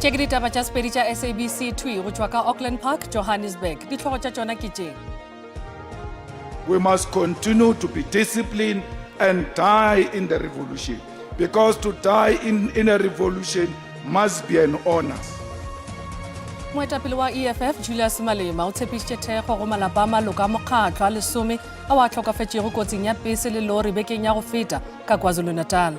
Tše ke ditaba tša Sepedi tša SABC thwi go tšwa ka Auckland Park, Johannesburg. Dihlogo tša tšona ke tše. We must continue to be disciplined and die in the revolution because to die in, in a revolution must be an honor. Moetapele wa EFF Julius Malema o tshepišitše thekgo go malapa a maloko a mokgatlo a lesome ao a hlokafetšego kotsing ya pese le lori bekeng ya go feta ka KwaZulu-Natal.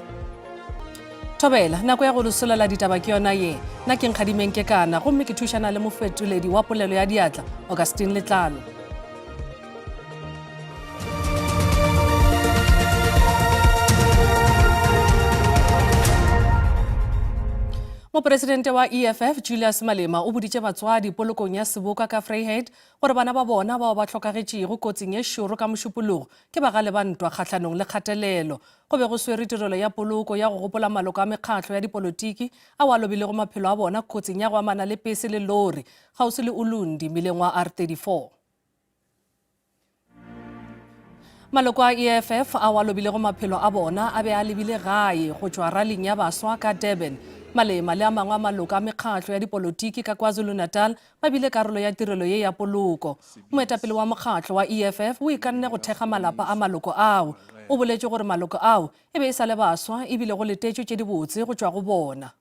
Thobela, nako ya go le solela ditaba ke yona ye. Nna ke Nkgadimeng Kekana gomme ke thušana le mofetoledi wa polelo ya diatla, Augustine Letlalo. Mopresidente wa EFF Julius Malema o boditše batswadi polokong ya seboka ka Vryheid gore bana ba bona bao ba hlokagetšego kotsing ye šoro ka Mošupologo ke bagale ba ntwa kgahlanong le kgatelelo. Go be go swerwe tirelo ya poloko ya go gopola maloko a mekgatlo ya dipolotiki ao a lobilego maphelo a bona kotsing ya go amana le pese le lori kgauswi le Ulundi mmileng wa R34. Maloko a EFF ao a lobilego maphelo a bona a be a lebile gae go tšwa raling ya baswa ka Durban. Malema le a mangwe a maloko a mekgatlo ya dipolotiki ka KwaZulu-Natal ba bile karolo ya tirelo ye ya poloko. Moetapele wa mokgatlo wa EFF o ikanne go thekga malapa a maloko ao. O boletše gore maloko ao e be e sa le baswa e bile go letetšwe tše dibotse go tšwa go bona.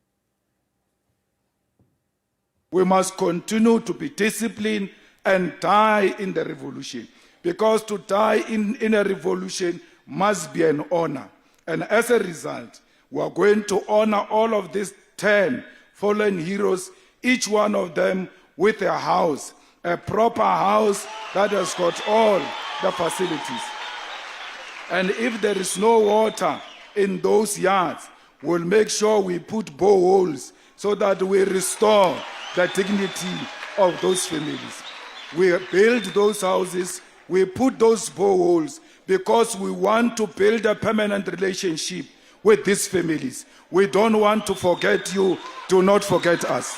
We must continue to be disciplined and die in the revolution because to die in, in a revolution must be an honor. And as a result, we are going to honor all of these 10 fallen heroes, each one of them with a house, a proper house that has got all the facilities. And if there is no water in those yards, we'll make sure we put boreholes so that we restore the dignity of those families. We build those houses, we put those boreholes because we want to build a permanent relationship with these families. We don't want to forget you. Do not forget us.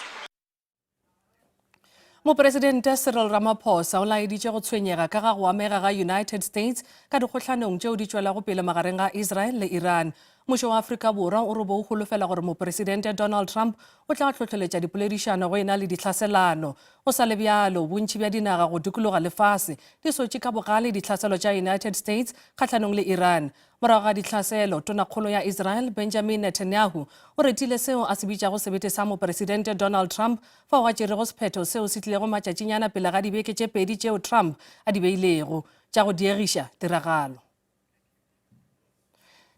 Mopresidente Cyril Ramaphosa o laeditše go tshwenyega ka ga go amega ga United States ka dikgohlanong tšeo di tšwelago pele magareng ga Israel le Iran. Mmušo wa Afrika Borwa o re bo o holofela gore Mopresidente Donald Trump o tla hlohleletša dipoledišano go e na le ditlhaselano. Go sa le bjalo, bontši bja dinaga go dikologa lefase di sotše ka bogale ditlhaselo tša United States kgahlanong le Iran. Morago ga ditlhaselo, Tonakgolo ya Israel, Benjamin Netanyahu, o retile seo a se bitšago sebete sa Mopresidente Donald Trump fao a tšerego sephetho seo se tlilego matšatšinyana pele ga dibeke tše pedi tšeo Trump a di beilego tša go diegiša tiragalo.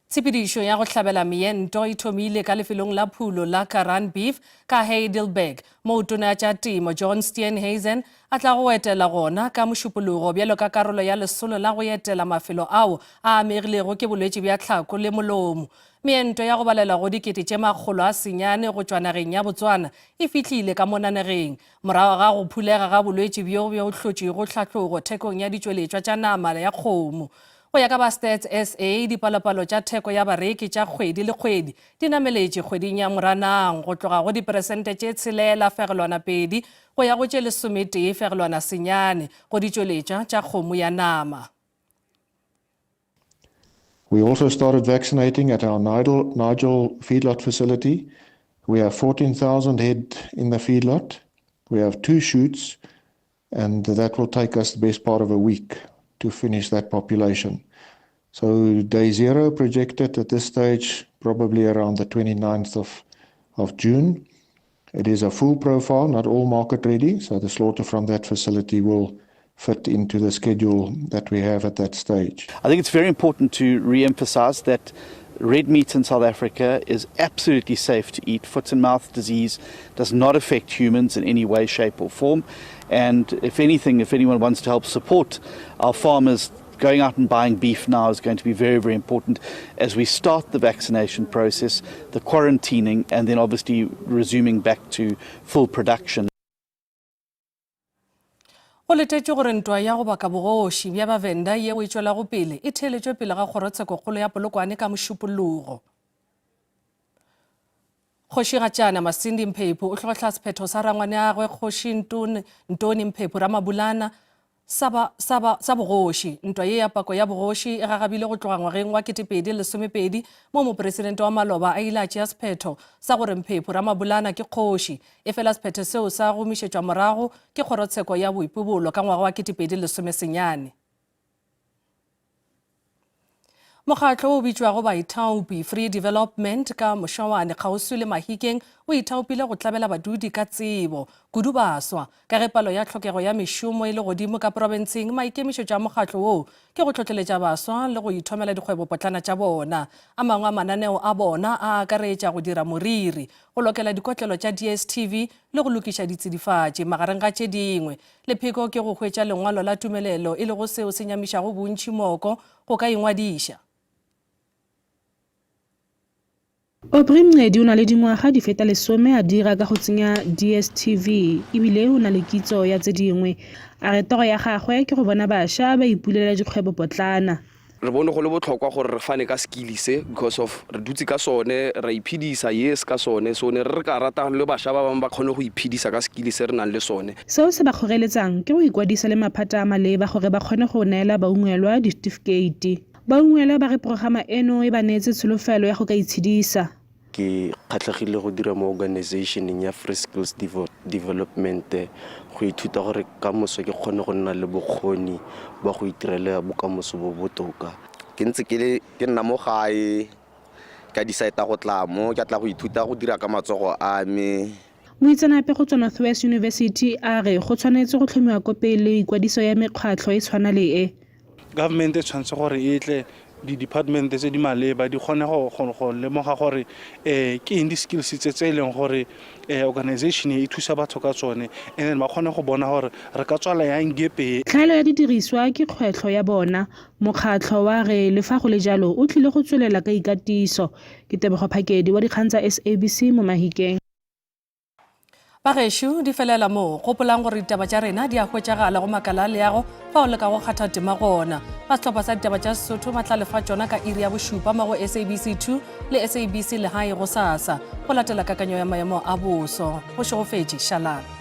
Tshepedišo ya go hlabela meento e thomile ka lefelong la phulo la Karan Beef ka Heidelberg, moo Tona ya tša Temo John Steenhuisen a tlago go etela gona ka Mošupologo bjalo ka karolo ya lesolo la go etela mafelo ao a amegilego ke bolwetši bja tlhako le molomo. Meento ya go balelwa go 900,000 go tšwa nageng ya Botswana e fihlile ka mona nageng morago ga go phulega ga bolwetši bjo bjo hlotšego tlhahlogo thekong ya ditšweletšwa tša nama ya kgomo. Go ya ka ba Stats SA, dipalopalo tša theko ya bareki tša kgwedi le kgwedi di nameletše kgweding ya Moranang go tloga go diperesente tše 6.2 go ya go tše 11.9 go ditšweletšwa tša kgomo ya nama. We also started vaccinating at our Nigel, Nigel feedlot facility. We have 14,000 head in the feedlot. We have two shoots and that will take us the best part of a week to finish that population. So day zero projected at this stage, probably around the 29th of, of June. It is a full profile, not all market ready, so the slaughter from that facility will fit into the schedule that we have at that stage. I think it's very important to re-emphasize that red meat in South Africa is absolutely safe to eat. Foot and mouth disease does not affect humans in any way, shape, or form. And if anything, if anyone wants to help support our farmers, going out and buying beef now is going to be very, very important as we start the vaccination process, the quarantining, and then obviously resuming back to full production. Go letetšwe gore ntwa ya go baka bogoši bja Bavenda yeo e tšwelago pele e theeletšwe pele ga kgorotshekokgolo ya Polokwane ka Mošupologo. Kgošigatšana Masindi Mphephu o hlohla sephetho sa rangwaneagwe Kgoši Ntoni Mphephu Ramabulana. sa ba, sa ba, sa bogoši. Ntwa ye ya pako ya bogoši e gagabile go tloga ngwageng wa 2012 moo mopresidente wa maloba a ile a tšea sephetho sa gore Mphephu Ramabulana ke kgoši. Efela sephetho seo sa gomišetšwa morago ke kgorotsheko ya boipobolo ka ngwaga wa 2019. Mokgatlo o bitšwago Baithaopi Free Development ka Mošawane kgauswi le Mahikeng o ithaopile go tlabela badudi ka tsebo, kudu baswa. Ka ge palo ya tlhokego ya mešomo e le godimo ka profenseng, maikemišetšo a mokgatlo woo ke go hlohleletša baswa le go ithomela dikgwebopotlana tša bona. A mangwe a mananeo a bona a akaretša go dira moriri, go lokela dikotlelo tša DSTV le go lokiša ditsidifatši, magareng ga tše dingwe. Lepheko ke go hwetša lengwalo la tumelelo, e lego seo se nyamišago bontši moko go ka ingwadiša. Aubrey Mncedi o na le dingwaga di feta lesome a dira ka go tsenya DSTV ebile o na le kitso ya tse dingwe. A re toro ya gagwe ke go bona bašwa ba ipulela dikgwebopotlana. Re bone go le botlhokwa gore re fane ka skill se because of re dutse ka sone, ra iphedisa yes ka sone, so ne re re ka rata le basha ba bangwe ba kgone go iphedisa ka skill se re nang le sone. Seo se ba kgoreletsang ke go ikwadisa le maphata a maleba gore ba kgone go neela baungwelwa ditifikeiti. Baungwelwa ba re porogama eno e ba neetse tsholofelo ya go ka itshedisa. Ke kgatlhegile go dira mo organization-eng ya Free Skills Development go ithuta gore ka moso ke kgone go nna le bokgoni ba go itirela bokamoso bo botoka. Ke ntse ke le ke nna mo gae ka decide go tla mo ke tla go ithuta go dira ka matsogo a me. Moitseanape go tswa North West University a re go tshwanetse go tlhomiwa ko pele ikwadiso ya mekgwatlho e tshwana le e. Government e tshwanetse gore e tle di-department tse di maleba di kgone go lemoga gore um ke eng di-skills tse tse e leng gore um organization e thusa batho ka tsone and then ba kgone go bona gore re ka tswala yang gap e. Tlhaelo ya didiriswa ke kgwetlho ya bona. Mokgatlho wa re le fa go le jalo o tlile go tswelela ka ikatiso. Ke Tebogo Phakedi wa dikgang tsa SABC mo Mahikeng. Bagešo, di felela moo. Gopolang gore ditaba tša rena di a hwetšagala go makala a leago fao le ka go kgatha tema gona. Ba sehlopha sa ditaba tša Sesotho ba tla lefa tšona ka iri ya bošupa mo go SABC 2 le SABC Lehae gosasa go latela kakanyo ya maemo a boso. Go šegofetše, šalang.